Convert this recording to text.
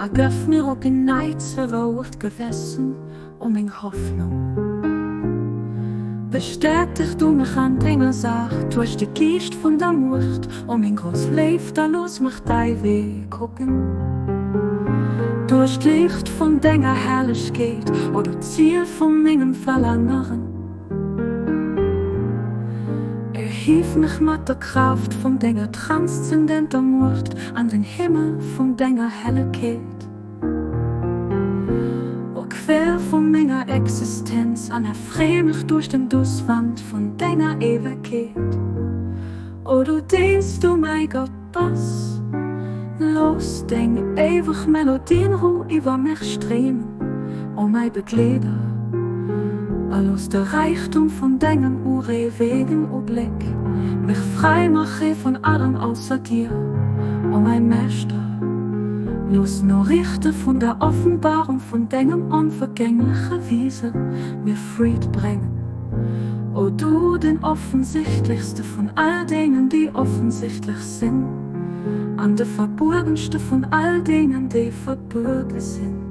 A gëff mir op en Neits e rouegt Gewëssen, o meng Hoffnung. Bestäteg du mech an denger Saach duerch de Geescht vun der Muecht, o meng grouss Léift, a looss mech däi Wee kucken. Duerch d'Liicht vun denger Herrlechkeet, o du Ziel vu mengem Verlaangeren. Erhief mech mat der Kraaft vun denger transzendenter Muecht an den Himmel vun denger Hellekeet. O Quell vu menger Existenz, an erfree mech duerch den Dusswand vun denger Éiwegkeet. O du, deens du mäi Gott bass, looss deng éiweg Melodienrou iwwer mech stréimen, o mäi Begleeder, a looss de Räichtum vun dengem uréiwegen Ubléck mech fräi maache vun allem ausser dir, o mäi Meeschter. Looss d'Noriichte vun der Offenbarung vun dengem onvergängleche Wiese mir Freed bréngen, o du, den offensichtlechste vun all deenen, déi offensichtlech sinn, an de verbuergenste vun all deenen, déi verbuerge sinn.